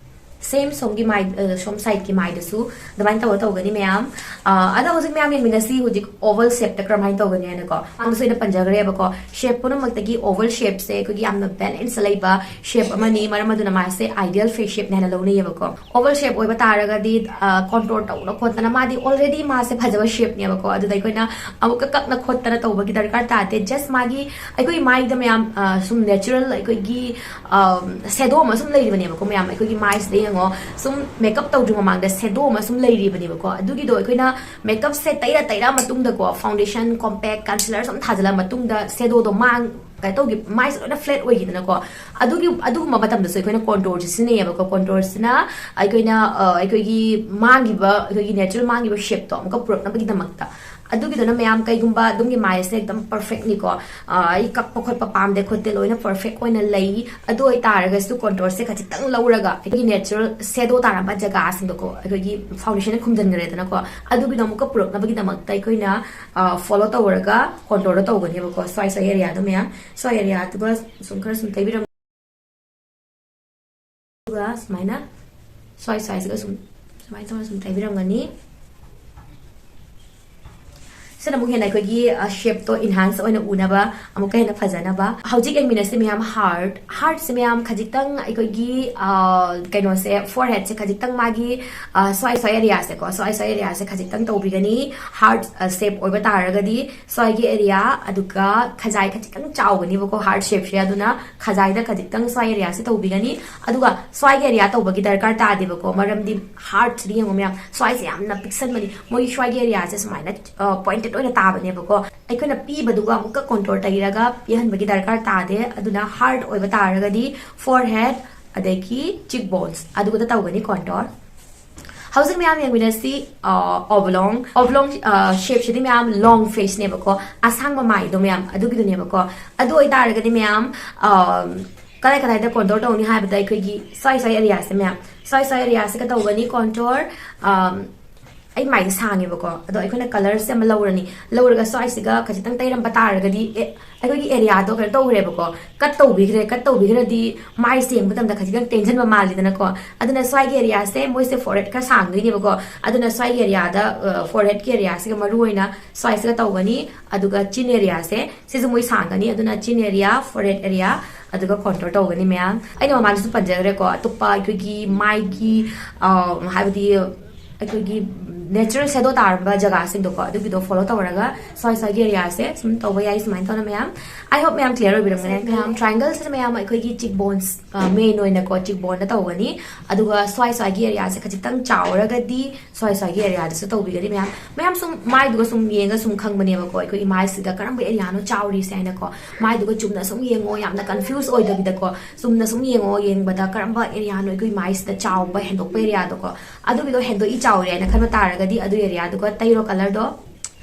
same ꯁꯣꯝꯒꯤ ꯃꯥꯏ, ꯑ, ꯁꯣꯝ sideꯀꯤ ꯃꯥꯏꯗꯁꯨ ꯑꯗꯨꯃꯥꯏꯅ ꯇꯧꯔ ꯇꯧꯒꯅꯤ, ꯃꯌꯥꯝ꯫ ꯑ, ꯑꯗꯣ ꯍꯧꯖꯤꯛ ꯃꯌꯥꯝ ꯌꯦꯡꯃꯤꯟꯅꯁꯤ ꯍꯧꯖꯤꯛ oval shapeꯇ ꯀꯔꯝꯍꯥꯏꯅ ꯇꯧꯒꯅꯤ ꯍꯥꯏꯅꯀꯣ꯫ ꯑꯍꯥꯟꯕꯁꯨ ꯑꯩꯅ ꯄꯟꯖꯈ꯭ꯔꯦꯕꯀꯣ, shape ꯄꯨꯝꯅꯃꯛꯇꯒꯤ oval shapeꯁꯦ ꯑꯩꯈꯣꯏꯒꯤ ꯌꯥꯝꯅ balance ꯂꯩꯕ shape ꯑꯃꯅꯤ꯫ ꯃꯔꯝ ꯑꯗꯨꯅ ꯃꯥꯁꯦ ideal face shapeꯅꯦ ꯍꯥꯏꯅ ꯂꯧꯅꯩꯌꯦꯕꯀꯣ꯫ Oval shape ꯑꯣꯏꯕ ꯇꯥꯔꯒꯗꯤ, ꯑ, contour ꯇꯧꯅ ꯈꯣꯠꯇꯅ, ꯃꯥꯗꯤ already ꯃꯥꯁꯦ ꯐꯖꯕ shapeꯅꯦꯕꯀꯣ꯫ ꯑꯗꯨꯗ ꯑꯩꯈꯣꯏꯅ ꯑꯃꯨꯛꯀ ꯀꯛꯅ ꯈꯣꯠꯇꯅ ꯇꯧꯕꯒꯤ ꯗꯔꯀꯥꯔ ꯇꯥꯗꯦ꯫ Just ꯃꯥꯒꯤ, ꯑꯩꯈꯣꯏꯒꯤ ꯃꯥꯏꯗ ꯃꯌꯥꯝ, ꯑ, ꯁꯨꯝ natural ꯑꯩꯈꯣꯏꯒꯤ, ꯑ, shadow ꯑꯃ ꯁꯨꯝ ꯂꯩꯔꯤꯕꯅꯦꯕꯀꯣ, ꯃꯌꯥꯝ꯫ ꯑꯩꯈꯣꯏꯒꯤ ꯃꯥꯏꯁꯤꯗ ꯌꯦꯡꯉꯣ, ꯁꯨꯝ makeup ꯇꯧꯗ꯭ꯔꯤ ꯃꯃꯥꯡꯗ shadow ꯑꯃ ꯁꯨꯝ ꯂꯩꯔꯤꯕꯅꯦꯕꯀꯣ꯫ ꯑꯗꯨꯒꯤꯗꯣ ꯑꯩꯈꯣꯏꯅ makeupꯁꯦ ꯇꯩꯔ ꯇꯩꯔ ꯃꯇꯨꯡꯗꯀꯣ, foundation, compact, concealer ꯁꯨꯝ ꯊꯥꯖꯤꯜꯂ ꯃꯇꯨꯡꯗ shadowꯗꯣ ꯃꯥꯡ-, ꯀꯩꯅꯣ ꯇꯧꯈꯤ, ꯃꯥꯏꯁꯦ ꯂꯣꯏꯅ flat ꯑꯣꯏꯈꯤꯗꯅꯀꯣ꯫ ꯑꯗꯨꯒꯤ, ꯑꯗꯨꯒꯨꯝꯕ ꯃꯇꯝꯗꯁꯨ ꯑꯩꯈꯣꯏꯅ contourꯁꯦ ꯁꯤꯖꯤꯟꯅꯩꯌꯦꯕꯀꯣ꯫ Contourꯁꯤꯅ ꯑꯩꯈꯣꯏꯅ, ꯑ, ꯑꯩꯈꯣꯏꯒꯤ ꯃꯥꯡꯈꯤꯕ, ꯑꯩꯈꯣꯏꯒꯤ natural ꯃꯥꯡꯈꯤꯕ shapeꯇꯣ ꯑꯃꯨꯛꯀ ꯄꯨꯔꯛꯅꯕꯒꯤꯗꯃꯛꯇ꯫ ꯑꯗꯨꯒꯤꯗꯨꯅ ꯃꯌꯥꯝ, ꯀꯩꯒꯨꯝꯕ ꯑꯗꯣꯝꯒꯤ ꯃꯥꯏꯁꯦ ꯑꯗꯨꯝ perfectꯅꯤꯀꯣ, ꯑ, ꯑꯩ ꯀꯛꯄ ꯈꯣꯠꯄ ꯄꯥꯝꯗꯦ ꯈꯣꯠꯇꯦ, ꯂꯣꯏꯅ perfect ꯑꯣꯏꯅ ꯂꯩ, ꯑꯗꯨ ꯑꯣꯏꯇꯥꯔꯒꯁꯨ contourꯁꯦ ꯈꯖꯤꯛꯇꯪ ꯂꯧꯔꯒ ꯑꯩꯈꯣꯏꯒꯤ natural shadow ꯇꯥꯔꯝꯕ ꯖꯒꯥꯁꯤꯡꯗꯣꯀꯣ, ꯑꯩꯈꯣꯏꯒꯤ foundationꯅ ꯈꯨꯝꯖꯤꯟꯈ꯭ꯔꯦꯗꯅꯀꯣ, ꯑꯗꯨꯒꯤꯗꯣ ꯑꯃꯨꯛꯀ ꯄꯨꯔꯛꯅꯕꯒꯤꯗꯃꯛꯇ ꯑꯩꯈꯣꯏꯅ, ꯑ, follow ꯇꯧꯔꯒ contourꯗꯣ ꯇꯧꯒꯅꯦꯕꯀꯣ꯫ ꯁ꯭ꯋꯥꯏ ꯁ꯭ꯋꯥꯏ areaꯗꯣ ꯃꯌꯥꯝ, ꯁ꯭ꯋꯥꯏ areaꯗꯨꯒ ꯁꯨꯝ ꯈꯔ ꯁꯨꯝ ꯇꯩꯕꯤꯔꯝ-, ꯑꯗꯨꯒ ꯁꯨꯃꯥꯏꯅ ꯁ꯭ꯋꯥꯏ ꯁ꯭ꯋꯥꯏꯁꯤꯒ ꯁꯨꯝ ꯁꯨꯃꯥꯏꯅ ꯇꯧꯔ ꯁꯨꯝ ꯇꯩꯕꯤꯔꯝꯒꯅꯤ꯫ ꯁꯤꯅ ꯑꯃꯨꯛ ꯍꯦꯟꯅ ꯑꯩꯈꯣꯏꯒꯤ, ꯑ, shapeꯇꯣ enhance ꯑꯣꯏꯅ ꯎꯅꯕ, ꯑꯃꯨꯛꯀ ꯍꯦꯟꯅ ꯐꯖꯅꯕ꯫ ꯍꯧꯖꯤꯛ ꯌꯦꯡꯃꯤꯟꯅꯁꯤ ꯃꯌꯥꯝ, heart, heartꯁꯦ ꯃꯌꯥꯝ ꯈꯖꯤꯛꯇꯪ ꯑꯩꯈꯣꯏꯒꯤ, ꯑ, ꯀꯩꯅꯣꯁꯦ, foreheadꯁꯦ ꯈꯖꯤꯛꯇꯪ ꯃꯥꯒꯤ, ꯑ, ꯁ꯭ꯋꯥꯏ ꯁ꯭ꯋꯥꯏ areaꯁꯦꯀꯣ, ꯁ꯭ꯋꯥꯏ ꯁ꯭ꯋꯥꯏ areaꯁꯦ ꯈꯖꯤꯛꯇꯪ ꯇꯧꯕꯤꯒꯅꯤ꯫ Heart, ꯑ, shape ꯑꯣꯏꯕ ꯇꯥꯔꯒꯗꯤ ꯁ꯭ꯋꯥꯏꯒꯤ area, ꯑꯗꯨꯒ ꯈꯖꯥꯏ ꯈꯖꯤꯛꯇꯪ ꯆꯥꯎꯒꯅꯤꯕꯀꯣ heart shapeꯁꯦ, ꯑꯗꯨꯅ ꯈꯖꯥꯏꯗ ꯈꯖꯤꯛꯇꯪ ꯁ꯭ꯋꯥꯏ areaꯁꯦ ꯇꯧꯕꯤꯒꯅꯤ꯫ ꯑꯗꯨꯒ ꯁ꯭ꯋꯥꯏꯒꯤ area ꯇꯧꯕꯒꯤ ꯗꯔꯀꯥꯔ ꯇꯥꯗꯦꯕꯀꯣ, ꯃꯔꯝꯗꯤ heartꯁꯤꯗꯤ ꯌꯦꯡꯉꯣ ꯃꯌꯥꯝ, ꯁ꯭ꯋꯥꯏꯁꯦ ꯌꯥꯝꯅ ꯄꯤꯛꯁꯟꯕꯅꯤ꯫ ꯃꯣꯏꯒꯤ ꯁ꯭ꯋꯥꯏꯒꯤ areaꯁꯦ ꯁꯨꯃꯥꯏꯅ, ꯑ, pointed ꯂꯣꯏꯅ ꯇꯥꯕꯅꯦꯕꯀꯣ꯫ ꯑꯩꯈꯣꯏꯅ ꯄꯤꯕꯗꯨꯒ ꯑꯃꯨꯛꯀ ꯀꯣꯟꯇꯣꯔ ꯇꯩꯔꯒ ꯄꯤꯍꯟꯕꯒꯤ ꯗꯔꯀꯥꯔ ꯇꯥꯗꯦ꯫ ꯑꯗꯨꯅ ꯍꯥꯔꯠ ꯑꯣꯏꯕ ꯇꯥꯔꯒꯗꯤ ꯐꯣꯔ ꯍꯦꯗ ꯑꯗꯒꯤ ꯆꯤꯛ ꯕꯣꯟꯁ ꯑꯗꯨꯒꯗ ꯇꯧꯒꯅꯤ ꯀꯣꯟꯇꯣꯔ꯫ ꯍꯧꯖꯤꯛ ꯃꯌꯥꯝ ꯌꯦꯡꯃꯤꯟꯅꯁꯤ ꯑꯣꯕꯂꯣꯡ꯫ ꯑꯣꯕꯂꯣꯡ ꯁꯦꯞꯁꯤꯗꯤ ꯃꯌꯥꯝ ꯂꯣꯡ ꯐꯦꯁꯅꯦꯕꯀꯣ, ꯑꯁꯥꯡꯕ ꯃꯥꯏꯗꯣ ꯃꯌꯥꯝ ꯑꯗꯨꯒꯤꯗꯨꯅꯦꯕꯀꯣ꯫ ꯑꯗꯨ ꯑꯣꯏꯇꯥꯔꯒꯗꯤ ꯃꯌꯥꯝ ꯑ, ꯀꯗꯥꯏ ꯀꯗꯥꯏꯗ ꯀꯣꯟꯇꯣꯔ ꯇꯧꯅꯤ ꯍꯥꯏꯕꯗ ꯑꯩꯈꯣꯏꯒꯤ ꯁ꯭ꯋꯥꯏ ꯁ꯭ꯋꯥꯏ ꯑꯦꯔꯤꯌꯥꯁꯦ ꯃꯌꯥꯝ, ꯁ꯭ꯋꯥꯏ ꯁ꯭ꯋꯥꯏ ꯑꯦꯔꯤꯌꯥꯁꯤꯒ ꯇꯧꯒꯅꯤ ꯀꯣꯟꯇꯣꯔ꯫ ꯑꯩ ꯃꯥꯏꯁꯦ ꯁꯥꯡꯉꯦꯕꯀꯣ, ꯑꯗꯣ ꯑꯩꯈꯣꯏꯅ ꯀꯂꯔꯁꯦ ꯑꯃ ꯂꯧꯔꯅꯤ꯫ ꯂꯧꯔꯒ ꯁ꯭ꯋꯥꯏꯁꯤꯒ ꯈꯖꯤꯛꯇꯪ ꯇꯩꯔꯝꯕ ꯇꯥꯔꯒꯗꯤ ꯑꯦ, ꯑꯩꯈꯣꯏꯒꯤ ꯑꯦꯔꯤꯌꯥꯗꯣ ꯀꯩꯅꯣ ꯇꯧꯈ꯭ꯔꯦꯕꯀꯣ, ꯀꯠ ꯇꯧꯕꯤꯈ꯭ꯔꯦ꯫ ꯀꯠ ꯇꯧꯕꯤꯈ꯭ꯔꯗꯤ ꯃꯥꯏꯁꯦ ꯌꯦꯡꯕ ꯃꯇꯝꯗ ꯈꯖꯤꯛꯇꯪ ꯇꯦꯟꯁꯤꯟꯕ ꯃꯥꯜꯂꯤꯗꯅꯀꯣ꯫ ꯑꯗꯨꯅ ꯁ꯭ꯋꯥꯏꯒꯤ ꯑꯦꯔꯤꯌꯥꯁꯦ ꯃꯣꯏꯁꯦ ꯐꯣꯔꯍꯦꯗ ꯈꯔ ꯁꯥꯡꯗꯣꯏꯅꯦꯕꯀꯣ꯫ ꯑꯗꯨꯅ ꯁ꯭ꯋꯥꯏꯒꯤ ꯑꯦꯔꯤꯌꯥꯗ, ꯐꯣꯔꯍꯦꯗꯀꯤ ꯑꯦꯔꯤꯌꯥꯁꯤꯒ ꯃꯔꯨ ꯑꯣꯏꯅ ꯁ꯭ꯋꯥꯏꯁꯤꯒ ꯇꯧꯒꯅꯤ꯫ ꯑꯗꯨꯒ ꯆꯤꯟ ꯑꯦꯔꯤꯌꯥꯁꯦ ꯁꯤꯁꯨ ꯃꯣꯏ ꯁꯥꯡꯒꯅꯤ꯫ ꯑꯗꯨꯅ ꯆꯤꯟ ꯑꯦꯔꯤꯌꯥ, ꯐꯣꯔꯍꯦꯗ ꯑꯦꯔꯤꯌꯥ, ꯑꯗꯨꯒ ꯀꯣꯟꯇꯣꯔ ꯇꯧꯒꯅꯤ ꯃꯌꯥꯝ꯫ ꯑꯩꯅ ꯃꯃꯥꯡꯗꯁꯨ ꯄꯟꯖꯈ꯭ꯔꯦꯀꯣ, ꯑꯇꯣꯞꯄ ꯑꯩꯈꯣꯏꯒꯤ ꯃꯥꯏꯒꯤ, ꯑ, ꯍꯥꯏꯕꯗꯤ ꯑꯩꯈꯣꯏꯒꯤ natural shadow ꯇꯥꯔꯝꯕ ꯖꯒꯥꯁꯤꯡꯗꯣꯀꯣ, ꯑꯗꯨꯒꯤꯗꯣ ꯐꯣꯂꯣ ꯇꯧꯔꯒ ꯁ꯭ꯋꯥꯏ ꯁ꯭ꯋꯥꯏꯒꯤ ꯑꯦꯔꯤꯌꯥꯁꯦ ꯁꯨꯝ ꯇꯧꯕ ꯌꯥꯏ꯫ ꯁꯨꯃꯥꯏꯅ ꯇꯧꯅ ꯃꯌꯥꯝ, ꯑꯥꯏ ꯍꯣꯞ ꯃꯌꯥꯝ ꯀ꯭ꯂꯤꯌꯥꯔ ꯑꯣꯏꯕꯤꯔꯝꯒꯅꯤ꯫ ꯃꯌꯥꯝ ꯇ꯭ꯔꯥꯏꯡꯒꯜꯁꯤꯗ ꯃꯌꯥꯝ ꯑꯩꯈꯣꯏꯒꯤ ꯆꯤꯛ ꯕꯣꯟꯁ, ꯃꯦꯟ ꯑꯣꯏꯅꯀꯣ ꯆꯤꯛ ꯕꯣꯟꯗ ꯇꯧꯒꯅꯤ꯫ ꯑꯗꯨꯒ ꯁ꯭ꯋꯥꯏ ꯁ꯭ꯋꯥꯏꯒꯤ ꯑꯦꯔꯤꯌꯥꯁꯦ ꯈꯖꯤꯛꯇꯪ ꯆꯥꯎꯔꯒꯗꯤ ꯁ꯭ꯋꯥꯏ ꯁ꯭ꯋꯥꯏꯒꯤ ꯑꯦꯔꯤꯌꯥꯗꯁꯨ ꯇꯧꯕꯤꯒꯅꯤ ꯃꯌꯥꯝ꯫ ꯃꯌꯥꯝ ꯁꯨꯝ ꯃꯥꯏꯗꯨꯒ ꯁꯨꯝ ꯌꯦꯡꯉ ꯁꯨꯝ ꯈꯪꯕꯅꯦꯕꯀꯣ, ꯑꯩꯈꯣꯏꯒꯤ ꯃꯥꯏꯁꯤꯗ ꯀꯔꯝꯕ ꯑꯦꯔꯤꯌꯥꯅꯣ ꯆꯥꯎꯔꯤꯁꯦ ꯍꯥꯏꯅꯀꯣ꯫ ꯃꯥꯏꯗꯨꯒ ꯆꯨꯝꯅ ꯁꯨꯝ ꯌꯦꯡꯉꯣ, ꯌꯥꯝꯅ ꯀꯟꯐ꯭ꯌꯨꯁ ꯑꯣꯏꯗꯕꯤꯗꯀꯣ, ꯆꯨꯝꯅ ꯁꯨꯝ ꯌꯦꯡꯉꯣ꯫ ꯌꯦꯡꯕꯗ ꯀꯔꯝꯕ ꯑꯦꯔꯤꯌꯥꯅꯣ ꯑꯩꯈꯣꯏ ꯃꯥꯏꯁꯤꯗ ꯆꯥꯎꯕ ꯍꯦꯟꯗꯣꯛꯄ ꯑꯦꯔꯤꯌꯥꯗꯣ, ꯑꯗꯨꯒꯤꯗꯣ ꯍꯦꯟꯗꯣꯛꯏ ꯆꯥꯎꯔꯤ ꯍꯥꯏꯅ ꯈꯟꯕ ꯇꯥꯔꯒꯗꯤ ꯑꯗꯨ ꯑꯦꯔꯤꯌꯥꯗꯨꯒ ꯇꯩꯔꯣ ꯀꯂꯔꯗꯣ꯫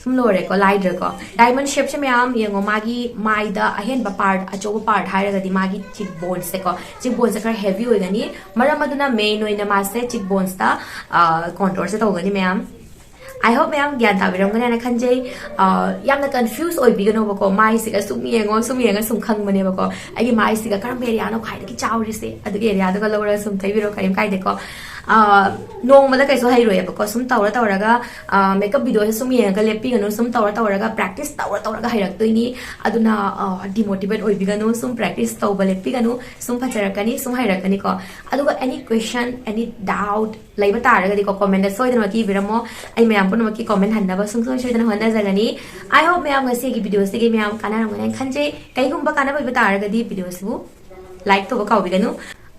ꯁꯨꯝ ꯂꯣꯏꯔꯦꯀꯣ, ꯂꯥꯏꯗ꯭ꯔꯦꯀꯣ꯫ ꯗꯥꯏꯃꯟ ꯁꯦꯞꯁꯦ ꯃꯌꯥꯝ ꯌꯦꯡꯉꯣ, ꯃꯥꯒꯤ ꯃꯥꯏꯗ ꯑꯍꯦꯟꯕ ꯄꯥꯔꯠ, ꯑꯆꯧꯕ ꯄꯥꯔꯠ ꯍꯥꯏꯔꯒꯗꯤ ꯃꯥꯒꯤ ꯆꯤꯛ ꯕꯣꯟꯁꯦꯀꯣ꯫ ꯆꯤꯛ ꯕꯣꯟꯁꯦ ꯈꯔ ꯍꯦꯚꯤ ꯑꯣꯏꯒꯅꯤ꯫ ꯃꯔꯝ ꯑꯗꯨꯅ ꯃꯦꯟ ꯑꯣꯏꯅ ꯃꯥꯁꯦ ꯆꯤꯛ ꯕꯣꯟꯁꯇ ꯀꯣꯟꯇꯣꯔꯁꯦ ꯇꯧꯒꯅꯤ ꯃꯌꯥꯝ꯫ ꯑꯥꯏ ꯍꯣꯞ ꯃꯌꯥꯝ ꯒ꯭ꯌꯥꯟ ꯇꯥꯕꯤꯔꯝꯒꯅꯤ ꯍꯥꯏꯅ ꯈꯟꯖꯩ꯫ ꯑ, ꯌꯥꯝꯅ ꯀꯟꯐ꯭ꯌꯨꯁ ꯑꯣꯏꯕꯤꯒꯅꯣꯕꯀꯣ꯫ ꯃꯥꯏꯁꯤꯒ ꯁꯨꯝ ꯌꯦꯡꯉꯣ, ꯁꯨꯝ ꯌꯦꯡꯉ ꯁꯨꯝ ꯈꯪꯕꯅꯦꯕꯀꯣ꯫ ꯑꯩꯒꯤ ꯃꯥꯏꯁꯤꯒ ꯀꯔꯝꯕ ꯑꯦꯔꯤꯌꯥꯅꯣ ꯈ꯭ꯋꯥꯏꯗꯒꯤ ꯆꯥꯎꯔꯤꯁꯦ, ꯑꯗꯨꯒꯤ ꯑꯦꯔꯤꯌꯥꯗꯨꯒ ꯂꯧꯔꯒ ꯁꯨꯝ ꯇꯩꯕꯤꯔꯣ, ꯀꯔꯤꯝ ꯀꯥꯏꯗꯦꯀꯣ꯫ ꯑ, ꯅꯣꯡꯃꯗ ꯀꯩꯁꯨ ꯍꯩꯔꯣꯏꯑꯕꯀꯣ꯫ ꯁꯨꯝ ꯇꯧꯔ ꯇꯧꯔꯒ ꯃꯦꯀꯞ ꯚꯤꯗꯤꯑꯣꯁꯦ ꯁꯨꯝ ꯌꯦꯡꯉꯒ ꯂꯦꯞꯄꯤꯒꯅꯨ꯫ ꯁꯨꯝ ꯇꯧꯔ ꯇꯧꯔꯒ, ꯄ꯭ꯔꯦꯛꯇꯤꯁ ꯇꯧꯔ ꯇꯧꯔꯒ ꯍꯩꯔꯛꯇꯣꯏꯅꯤ꯫ ꯑꯗꯨꯅ ꯗꯤꯃꯣꯇꯤꯚꯦꯠ ꯑꯣꯏꯕꯤꯒꯅꯨ꯫ ꯁꯨꯝ ꯄ꯭ꯔꯦꯛꯇꯤꯁ ꯇꯧꯕ ꯂꯦꯞꯄꯤꯒꯅꯨ꯫ ꯁꯨꯝ ꯐꯖꯔꯛꯀꯅꯤ, ꯁꯨꯝ ꯍꯩꯔꯛꯀꯅꯤꯀꯣ꯫ ꯑꯗꯨꯒ any question, any doubt ꯂꯩꯕ ꯇꯥꯔꯒꯗꯤꯀꯣ, ꯀꯣꯃꯦꯟꯗ ꯁꯣꯏꯗꯅꯃꯛꯀꯤ ꯏꯕꯤꯔꯝꯃꯣ꯫ ꯑꯩ ꯃꯌꯥꯝ ꯄꯨꯝꯅꯃꯛꯀꯤ ꯀꯣꯃꯦꯟ ꯍꯟꯅꯕ ꯁꯨꯡꯁꯣꯏ ꯁꯣꯏꯗꯅ ꯍꯣꯠꯅꯖꯒꯅꯤ꯫ ꯑꯥꯏ ꯍꯣꯞ ꯃꯌꯥꯝ ꯉꯁꯤꯒꯤ ꯚꯤꯗꯤꯑꯣꯁꯤꯒꯤ ꯃꯌꯥꯝ ꯀꯥꯟꯅꯔꯝꯒꯅꯤ ꯍꯥꯏꯅ ꯈꯟꯖꯩ꯫ ꯀꯩꯒꯨꯝꯕ ꯀꯥꯟꯅꯕ ꯑꯣꯏꯕ ꯇꯥꯔꯒꯗꯤ ꯚꯤꯗꯤꯑꯣꯁꯤꯕꯨ ꯂꯥꯏꯛ ꯇꯧꯕ ꯀꯥꯎꯕꯤꯒꯅꯨ꯫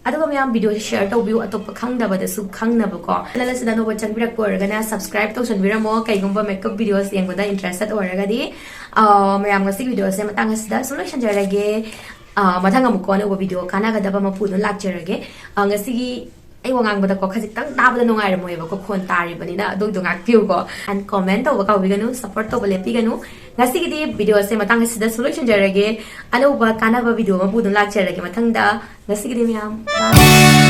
ꯑꯗꯨꯒ ꯃꯌꯥꯝ video ꯁꯦ share ꯇꯧꯕꯤꯌꯨ, ꯑꯇꯣꯞꯄ ꯈꯪꯗꯕꯗꯁꯨ ꯈꯪꯅꯕꯀꯣ꯫ Channel ꯑꯁꯤꯗ ꯑꯅꯧꯕ ꯆꯪꯕꯤꯔꯛꯄ ꯑꯣꯏꯔꯒꯅ subscribe ꯇꯧꯁꯟꯕꯤꯔꯝꯃꯣ, ꯀꯩꯒꯨꯝꯕ makeup videos ꯌꯦꯡꯕꯗ interested ꯑꯣꯏꯔꯒꯗꯤ꯫ ꯑ, ꯃꯌꯥꯝ, ꯉꯁꯤꯒꯤ video ꯁꯦ ꯃꯇꯥꯡ ꯑꯁꯤꯗ ꯁꯨꯝ ꯂꯣꯏꯁꯟꯖꯔꯒꯦ꯫ ꯑ, ꯃꯊꯪ ꯑꯃꯨꯛꯀꯣ ꯑꯅꯧꯕ video ꯀꯥꯟꯅꯒꯗꯕ ꯑꯃ ꯄꯨꯗꯨꯅ ꯂꯥꯛꯆꯔꯒꯦ꯫ ꯑ, ꯉꯁꯤꯒꯤ ꯑꯩ ꯋꯥ ꯉꯥꯡꯕꯗꯀꯣ ꯈꯖꯤꯛꯇꯪ ꯇꯥꯕꯗ ꯅꯨꯡꯉꯥꯏꯔꯝꯃꯣꯏꯕꯀꯣ, ꯈꯣꯟ ꯇꯥꯔꯤꯕꯅꯤꯅ, ꯑꯗꯨꯒꯤꯗꯣ ꯉꯥꯛꯄꯤꯌꯨꯀꯣ꯫ And comment ꯇꯧꯕ ꯀꯥꯎꯕꯤꯒꯅꯨ, support ꯇꯧꯕ ꯂꯦꯞꯄꯤꯒꯅꯨ꯫ ꯉꯁꯤꯒꯤꯗꯤ video ꯁꯦ ꯃꯇꯥꯡ ꯑꯁꯤꯗ ꯁꯨꯝ ꯂꯣꯏꯁꯤꯟꯖꯔꯒꯦ꯫ ꯑꯅꯧꯕ ꯀꯥꯟꯅꯕ video ꯑꯃ ꯄꯨꯗꯨꯅ ꯂꯥꯛꯆꯔꯒꯦ ꯃꯊꯪꯗ꯫ ꯉꯁꯤꯒꯤꯗꯤ ꯃꯌꯥꯝ, bye꯫